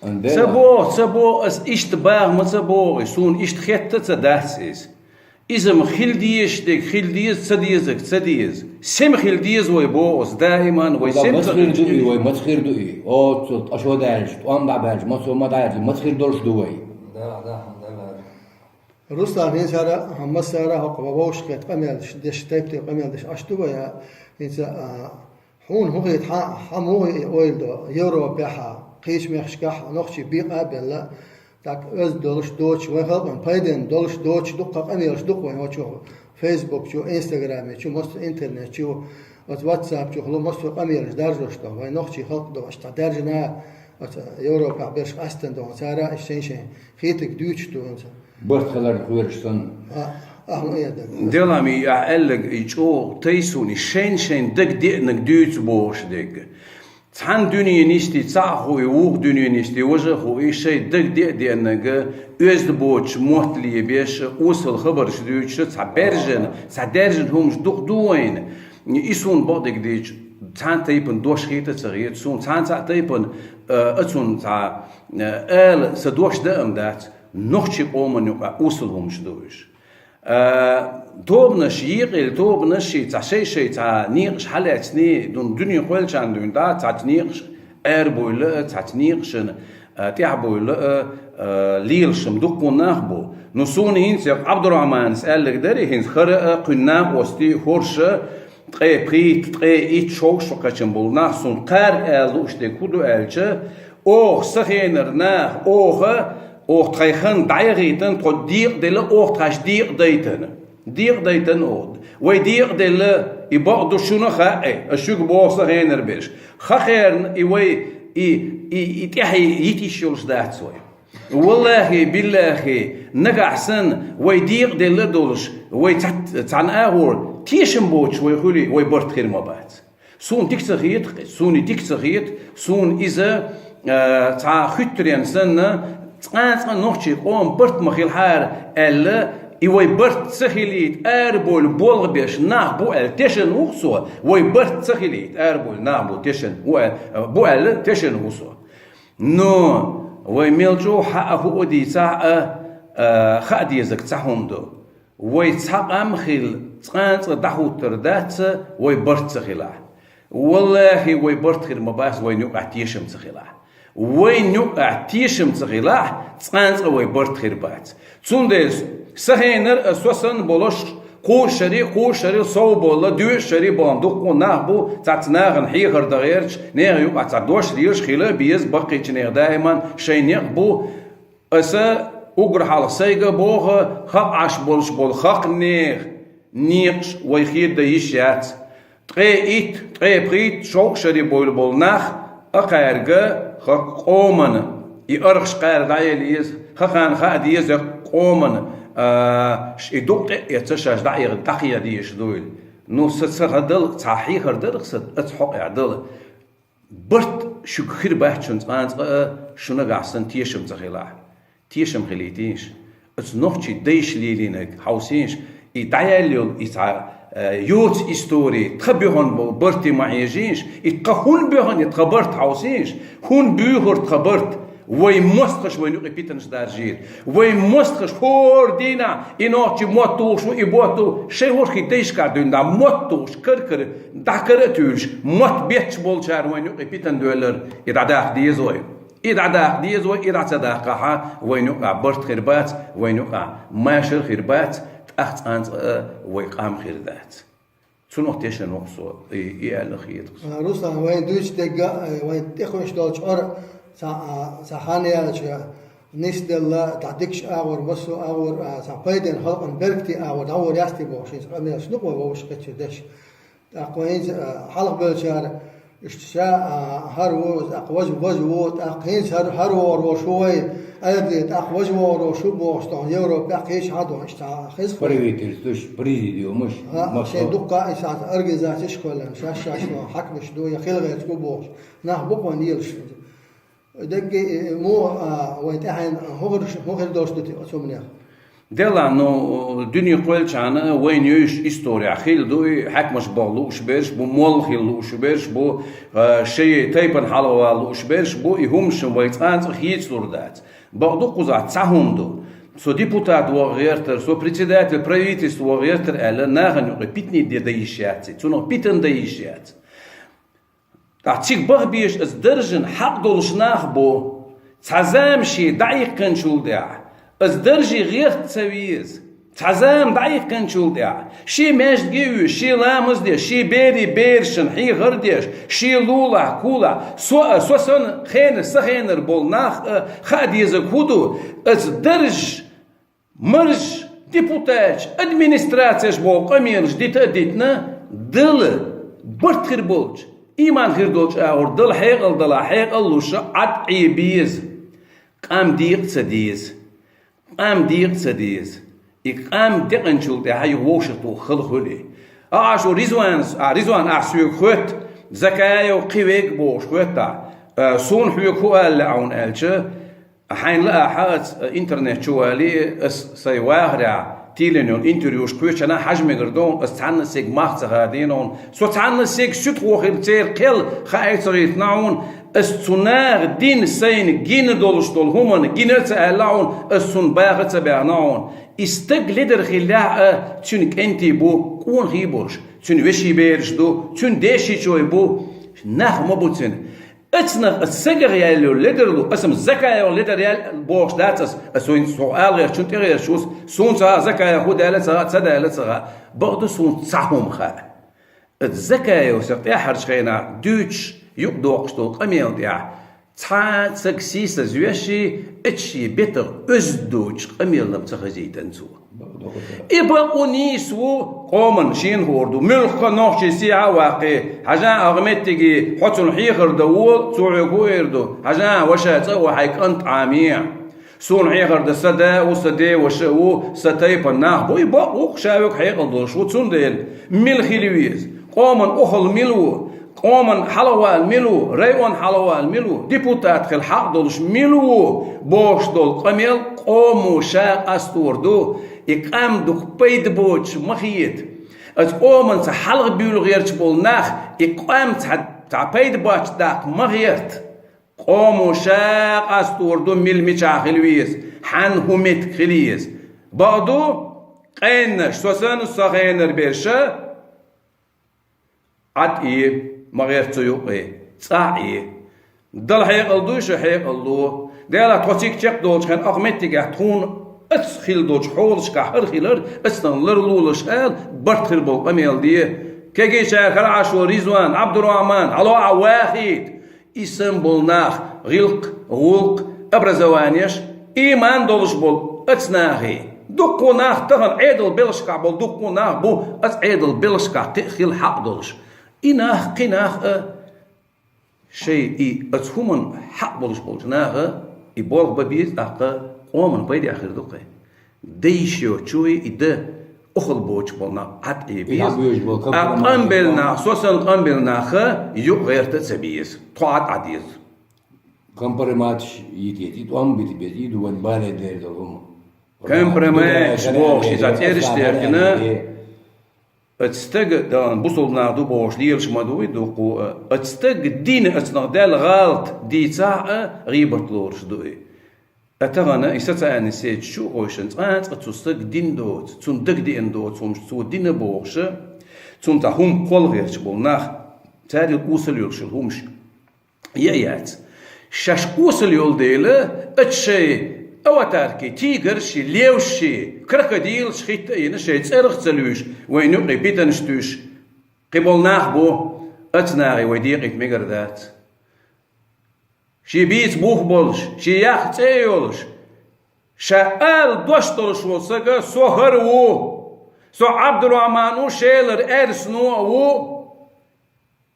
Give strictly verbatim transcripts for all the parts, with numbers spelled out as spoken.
Ца бо, ца бо, ас иштта баха ма ца бо, суна иштта хетта ца дац иза. Иза-м хила дезаш дерг хила деза, ца дезаг ца деза. Сема хила деза вай бо ас даиман, вай сема ца хила деза. Вай маца хир ду и? О, цо тӀашо даьлча, тӀом дӀабаьлча, маца ма даьлча, маца хир долуш ду вай? Да, да, да, да. Руслан, хӀинца хӀара, массара а хӀокху вовшахкхетта къамел деш, тайп-тайпа къамел деш Ӏаш ду вай, хӀинца, а, хьуна хӀун хета, хьан, хьан муха и ойла до, Европехьа, кхечу мехкашкахь нохчий бекъа а белла, тӀаккха оьзда долуш доцуш, вайн халкъана пайденна долуш доцуш дуккха къамелаш ду-кх вайн хӀокху Facebook чу, Instagram чу, массо интернет чу, оцу WhatsApp чухула массо къамелаш даржош ду, вайн нохчий халкъ ду, аша цхьа даьржина, оцу Европехь берш къаьстина ду, цара а шайн-шайн хетарг дуьйцуш ду хӀинца. Барт хиларна кхоьруш санна. А, а, хӀун эр дара? Делами, ахь аьлларг и чӀогӀа тайсуни, шайн-шайн дага деанарг дуьйцу бохуш дерг. Цхьана дуьненан йисте цхьаъ хӀу и, вукху дуьненан йисте важа а хӀу и, шайн дага деа-деанарг, оьзда боцуш мотт лебеш, осал хабарш дуьйцуш, цхьа баьржина, цхьа даьржина хӀумаш дукха ду вайна. И суна бакъдерг дийцича, цхьана тайпана дош хета а ца хета, суна цхьана цхьа тайпана, а, а цунна цхьа, а, ала сан дош дан а дац, нохчийн къоманна юкъахь осал хӀумаш ду уьш. А, тобанаш, екъаелла тобанаш, цхьа шай-шай цхьа некъаш хьалаьцний, дуьне кхоьллинчарна дуьйна дӀа, цхьацца некъаш арабевлла а, цхьацца некъашна, а, тӀаьхьабевлла а, а, лелаш-м дуккха нах бу. Ну, суна хӀинца Ӏабдурахьманас аьлларг дара, хӀинца хӀара а кхуьнан накъостий, хӀорш а, ткъе пхийтта, ткъе итт, шовзткъа кхаьчна болу нах, суна кхаьрга ала лууш дерг хӀун ду аьлча, оха сан хенара наха, оха, оха тхайн хан дӀаяхийтина, тхо декъаделла, оха тхаьш декъадайтина. Декъадайтина оха. Вай декъаделла, и бакъ ду шуна а хаьа, ас шуьга боху сан хенара берш. Хакхерна и вай, и, и, и тӀаьхье йита йиш йолуш дац вай. Валлахи, биллахи, нагахь санна вай декъаделла долуш, вай цхьа-, цхьана агӀор тешам боцуш вай хуьлий, вай барт хир ма бац. Суна дика ца хета, суна и дика ца хета, суна иза, а, цхьа хуьттаренна санна, цкъа-цкъа нохчийн къоман барт ма хилахьара аьлла, и вай барт ца хилийта арабевлла болх беш нах бу аьлла тешна ву-кх со, вай барт ца хилийта арабевлла нах бу тешна ву аьлла, бу аьлла тешна ву со. Но вай мел чӀогӀа хьаа хӀуъа дийцахь а, а, хаа дезарг цхьа хӀума ду. Вай цхьа къам хилла цкъа-цкъа дӀахӀуттур дац, вай барт ца хилахь. Валлахи, вай барт хир ма бац, вайна юкъахь тешам ца хилахь. Вайна юкъахь тешам ца хилахь, цкъа-цкъа вай барт хир бац. Цундела сан хенара а, со санна болуш, кхузткъа шаре, кхузткъа шарел сов болла, доьазткъа шаре бахана дуккха нах бу, цхьацца нахана хьехар дан гӀерташ, нехан юкъахь цхьа дош лелаш хила а беза, баккхийчу нехан даиман шайн некъ бу. Аса уггар хьалха сайга а боху, хакъ Ӏаш болуш болу хакъ нехан некъаш вай хеда йиш яц. Ткъе итт, ткъе пхийтта, шовзткъа шаре бевлла болу нах, а кхаьрга, хӀокху къомана и аргӀаш кхаьрга дӀаелла еза, хӀокхарна хаа деза къомана, а, ш-, и дукъ тӀе а эцна шаьш дӀаэха, дӀакхехьа дезаш дуйла. Ну, сан ца хадала, цхьа хьехар дара-кх сан, аса хьокъехь дала. Барт шуьга хир бац шуна цкъа-цкъа а, шу нагахь санна тешам ца хилахь. Тешам хилийтийша. Оцу нохчийн дайша лелийнарг хьовсийша, и дӀаяьлла йолу и цхьа, э, йоцу истори, тхан буьйхина болу барте ма хьежийша, и тхан хӀунда буьйхина и тхан барт хьовсийша, хӀунда буьйхира тхан барт, вай мостагӀаш вайна юкъе питанаш даржийра. Вай мостагӀаш хӀора дийнахь и нохчи мотт тухуш ву, и мотт тухуш, шайн хӀорхи дайшкахь дуьйна дӀа мотт тухуш, кара-кара, дӀакара а туьйлуш, мотт бетташ болчара вайна юкъе питана доьллара, и дӀадаккха деза вай. И дӀадаккха деза вай, и дӀа ца даккхахь, вайна юкъахь барт хир бац, вайна юкъахь машар хир бац, тӀаккха цкъа-цкъа а вай къам хир дац. Цунах тешна ву-кх со, и, и аьлла хета-кх со. А, Руслан, вайн дуьйцу дегга, а, вайн тӀекхуьуш долчу Ӏора цхьа, а, цхьа хан яьлча, нисделла, цхьа дикачу агӀор, массо а агӀор, а, цхьа пайденна халкъана беркате агӀор дӀагӀор яц те бохуш, хӀинца къамелаш ду-кх вай вовшахкхетча деш. ТӀаккха хӀинца, а, хьалха бевллачара иштта ша, а, хӀара ву, тӀаккха важа, важа ву, тӀаккха хӀинца хӀара, хӀара вогӀур волуш ву вай, аьрде, тӀаккха важа вогӀур волуш ву бохуш, тхуна Европехь кхечахьа а дохуш, иштта хеза. Правительстваш, президиумаш, а, массо а шайн дуккха а и сахьт организацеш а кхоьллина, шаьш-шаьш хьаькамаш ду, я хила гӀерташ бу бохуш, нах бу-кх вайн лелаш. Даггара, э, муха, а, вайн тӀаьхьенна хӀун хир, хӀун хир долуш ду те оцу хӀуманех? Делахь, ну, дуьне кхоьллачхьана вайна йовзаш исторехь хилла ду и, хьаькамаш баха лууш берш бу, молла хила лууш берш бу, э, шайн тайпана хьалхавала лууш берш бу, и хӀуманаш вай цкъа а хецалур дац. Бакъду, кхузахь цхьа хӀума ду. Со депутат ваха гӀертар, со председатель правительства ваха гӀертар аьлла, нахана юкъе питане де дан йиш яц, цунах питана дан йиш яц. Ткъа цига баха безаш аса даржан хьакъ долуш нах бу, цхьа зама шен дӀаиккхинчул тӀаьхьа, аса дарже гӀерта ца веза. Цхьа зама дӀаиккхинчул тӀаьхьа, шен маьждиге а вуьйш, шен ламаз а деш, шен берийн берашна хьехар а деш, шен лулахь, кулахь, со а, со санна хенара, сан хенара болу нах а хаа дезарг хӀун ду, аса дарж, марж, депутаташ, администрацеш боху къамелаш дита а дитина, Дала барт хир болчу, ийман хир долчу агӀор Дала хьекъал дала, хьекъал луш, Ӏад Ӏе беза. Къам декъа ца деза. Къам декъа ца деза. И къам декъанчул тӀаьхьа юха вовшахтуху хала хуьлу и. А, а шу Ризванас, а, Ризван, ахь соьга хоьтту, Закаев кхин верг бохуш хоьтту ахь. Э, суна хьоьга хӀун ала лаьа хьуна аьлча, хьайна лаахь, аса интернет чу валий, аса сайн вахарехь тийлина йолу интервьюш кхечанхьа хьажа мегар ду хьуна, аса цхьанна а стеган мах ца хадийна хьуна. Со цхьанна а стеган суьдхо хилла церан кхел хаа ца гӀиртина хьуна, аса цу наха дина сайна гина долуш долу хӀуманна гина а ца аьлла хьуна, аса цунна баха а ца баьхна хьуна. И стаг ледар хиллехь а, цуьнан кӀентий бу, къонахий болуш, цуьнан вешин бераш ду, цуьнан дешичой бу, нах ма бу цуьнан. Ацнах аса сагах яьлла йолу ледарло, аса-м Закаевх ледар яьлла бохуш дац аса, аса вайн со ала гӀертачунна тӀе гӀерташ ву, суна ца хаьа Закаевх хӀун даьлла ца хаьа, ца даьлла ца хаьа. Бакъду, суна цхьа хӀума хаьа. Аса Закаевс тӀаьххьарчу хенахь дуьйцуш юкъадоккхуш долу къамел тӀехь цхьа а саг сийсаз веший, аса шен бетах оьзда доцуш къамел-м ца хазийтина цо. И бакъо нийса ву, къоман шена хуур ду. Муьлхха нохчий сехьа а ваккхий, хьажа, ахь меттиге хьо цунна хьехар дан волу, цо хьоьга хӀун эр ду? Хьажа, ваша, цӀа а ван, хьайн кӀант Ӏамае. Суна хьехар дан сан да а ву, сан деваша а ву, сан тайпана нах а бу, и бакъ ву-кх, ша верг хьекъал долуш ву, цундела мила хила веза? Къоман охӀла мила ву? Къоман хьалхавала мила ву, район хьалхавала мила ву, депутат хила хьакъ долуш мила ву бохуш долу къамел къомо ша къастор ду, и къам дукха пайда боцуш ма хета. Аса къоманца хьалха буьйлу гӀерташ болу нах и къам цхьа, цхьа пайда боцуш даккха ма гӀерта. Къомо ша къастор ду, мила мичахь хила веза, хьанна хӀун меттиг хила еза. Бакъду, къеннаш, со санна, сан хенара берш а, Ӏад Ӏе, ма гӀерта цу юккъе, цӀахь Ӏе. Дала хьекъал дуй, ша хьекъал ло. Делахь тхо цига чекхдолчу хенахь, ахь меттигехь тхуна аса хилла долчу хьолашкахь хӀара хилар, аса тхан ларлолаш ала, барт хир болу къамел де. Кегийчара хӀара Ӏаш ву Ризван, Ӏабдурахьман, хьало ахь вахийта. И санна болу нах, гӀиллакх, гӀуллакх, образованеш, ийман долуш болу ацу нахе. Дуккха нах тахана Ӏедал белхашкахь болу, дуккха нах бу ацу Ӏедал белхашкахь кхин а хила хьакъ долуш. И нах, кхин нах а шайн и ацу хӀуманна хьакъ болуш болчу наха и болх бан беза, тӀаккха къоман пайдехь хир ду кхин. Дайша йоцучуй и дан охӀла боцуш болу нах Ӏад Ӏе беза. Ткъа къамбелла нах, со санна къамбелла наха юкъа гӀерта а ца беза. Тхо Ӏад Ӏа деза. Компроматаш йитийта, и тӀом бита беза, и ду вайн бале дер долу хӀума. Компроматаш бохуш, иза цӀераш деркина. Ацу стага, дан бусулба нах ду бохуш лелаш ма ду и дуккху а. Ацу стага дина, ацу нах даьлла гӀалат дийцахь а, гӀийбат лоруш ду и. Ткъа тахана и социальный сеть чу а гӀойшина, цкъа а цкъа цу стага дина доцу, цунна дагадеана доцу хӀумаш цо дина бохуша, цунна цхьа хӀума кхолла гӀерташ болу нах, царел осал йолуш йолу хӀумаш я а яц. Шаьш осал йолу дела, ацу шайн аватаркий, тигрший, левшший, крокодилаш хӀитта а йина, шайн цӀарах а ца луьйш, вайн юкъе питанаш туьйсуш, кхин болу нах бу, ацу нахе вай декъийта мегар дац. Шен бийца бух болуш, шен яккха цӀе а йолуш, ша ала дош долуш волу сага со хӀара ву, со Ӏабдурахьман ву, Шелара Аьрсано а ву,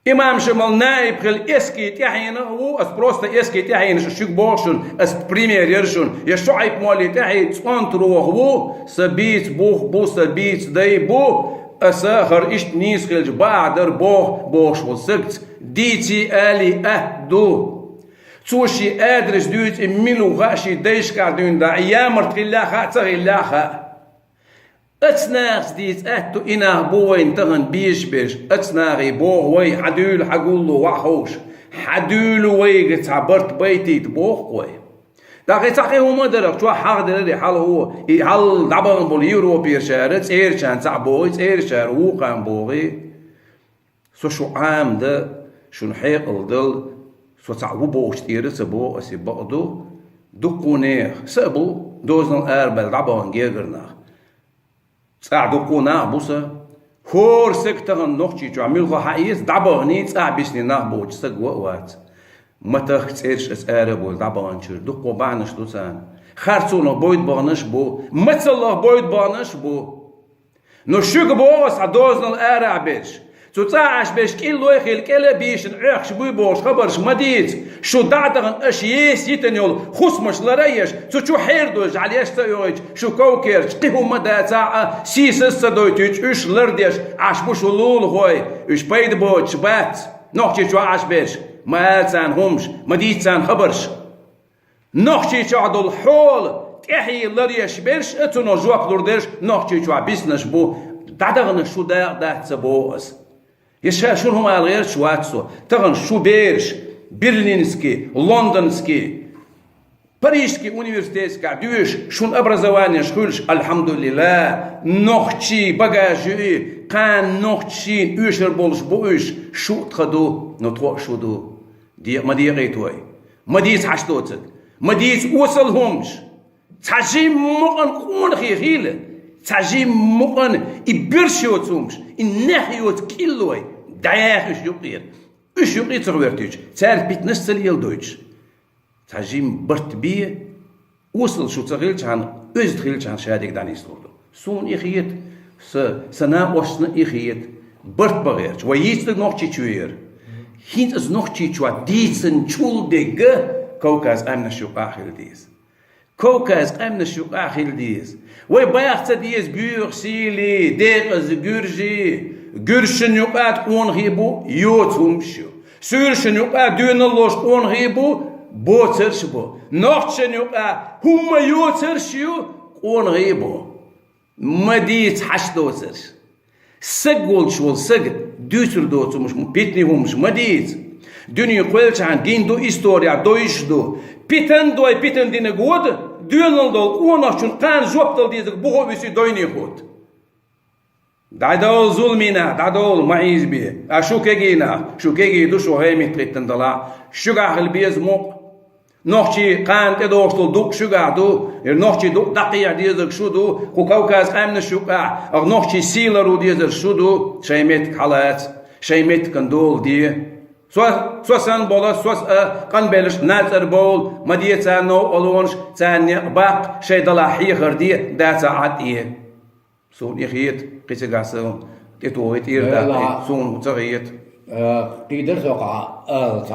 имам Шамал наиб хила эски тӀаьхьенах а ву, ас просто эски тӀаьхьенаш шуьга боху шуна, ас пример яра шуна, я ШуӀайб молли тӀаьхье цӀонтароху ву, сан бийца бух бу, сан бийца дай бу, аса хӀара иштта нийса хилча бакъахь дара боху, бохуш волу сагца дийций алий атта ду. Цо шен адрес дуьйцу и мила ву хаьа, шен дайшкахь дуьйна дӀа, и ямарт хиллехь хаьа, ца хиллехь хаьа. Оцу нахаца дийца аьтту и нах бу вайна тахана безаш берш, оцу нахе боху вай, хьан дуьйла, хьан гулло, ваха ховш, хьан дуьйла вайга цхьа барт байтийта боху вай. ТӀаккха и цхьа кхин хӀума а дарах, чохь хьахделира и хьалхо, и хьал дӀабахана болу Европерчара, цӀерачарна цхьаъ бохий, цӀерачара вукхарна бохий. Со шу Ӏамда, шуна хьекъал дала, со цхьаъ ву бохучу тӀера ца боху аса и бакъ ду, дуккхо нехан, са а бу, дозанал арабаьлла дӀабахана гергара нах. ЦӀахь дуккхо нах а бу сан. ХӀора сага тахана Нохчийчохь муьлхха хьаэца, дӀабаханий, цӀахь бисний нах боцуш сага ван а вац. Ма тахка цӀераш аса ара а бовла дӀабаханчуьра, дуккхо бахьанаш ду царна. Харцонах бойда баханаш а бу, мацаллах бойда баханаш а бу. Но шуьга боху аса хьан дозанал арахь берш. Цу цӀахь Ӏаш берш кӀиллой а хилла, кӀела а бийшина Ӏохкуш буй бохуш хабарш ма дийца. Шу дӀа а дахана аша еса йитина йолу хӀусамаш лар а еш, цу чу хьердо жӀаьлеш ца оьгӀийча, шу ков-керчаш кхин хӀума дацахь а, сийсаз а ца дойтуьйтуш, уьш лардеш Ӏаш бу шу лулахой, уьш пайда боцуш бац. Нохчийчохь Ӏаш берш, ма ала царна хӀумаш, ма дийца царна хабарш. Нохчийчохь долу хьола, тӀаьхье ларъеш берш а, цунах жоп лур дерш Нохчийчохь биснарш бу, дӀадаханарш шу дакъа дац ца боху аса. Я ша шуна хӀума ала гӀерташ вац со. Тахана шу бераш, Берлинский, Лондонский, Парижский университетскахь дуьйш, шуна образованеш хуьлуш, альхьамдулиллахӀ, нохчийн багаж ю и, кхана нохчашна оьшур болуш бу уьш, шу а тхан ду, но тхо а шу ду. Декъа ма декъийта вай. Ма дийца хьаш доцург. Ма дийца осал хӀумаш. Цхьа жимма мукъан къонахий хила. Цхьа жимма мукъан и берш йоцу хӀумаш, и нах йоцу кӀиллой, дӀаяха уьш юкъера. Уьш юкъе ца гӀоьртуьйтуш, цаьрга питанаш ца леладойтуш. Цхьа жимма барт бе, осал шу ца хилчхьана, оьзда хилчхьана шадерг дӀанислур ду. Суна и хета, са, сан накъосташна и хета, барт бан гӀерташ. Вай йийцинарг Нохчийчоь яра. ХӀинца аса Нохчийчохь дийцинчул дерг Кавказ къаьмнаш юкъахь хила деза. Кавказ къаьмнаш юкъахь хила деза. Вай баха ца деза боьха сийлий, декъаза гуьржий, гуьржашна юкъахь къонахий бу, йоцу хӀумаш ю. Суьйрашна юкъахь доьналлаш къонахий бу, боцарш а бу. Нохчашна юкъахь хӀумма йоцарш а ю, къонахий а бу. Ма дийца хьаш доцарш. Саг волуш волу сага дуьйцур доцу хӀумаш, питанийн хӀумаш ма дийца. Дуьне кхоьллачхьана гина ду, исторехь довзуш ду. Питана дой, питана динарг вада, доьналла долу къонахчун кхана жоп дала дезарг бухо а висий, дойне хӀотта. ДӀадовла, зуламийн нах, дӀадовла, ма хьийзабе. А шу кегий нах, шу кегий ду, шу гӀеметтахӀиттина далахь, шуьгахь хила беза мукъ. Нохчийн кхана тӀедогӀуш долу дукъ шуьгахь ду, я нохчийн дукъ дӀакхехьа дезарг шу ду, кху Кавказ къаьмнаш юкъахь, а нохчийн сий ларъян дезарг шу ду, шайн меттиг хьалаца, шайн меттиган дола де. Со, со санна болу, со а къанбеллачу нацара бовла, ма де царна новкъарлонаш, царна некъ баккха, шайн далахь хьехар де, дацахь Ӏад э. Суна и хета, кхин цигахь сан тӀетоха тӀера даьлла, суна хӀун ца хета. Э, кхийдар со кхаъ, э,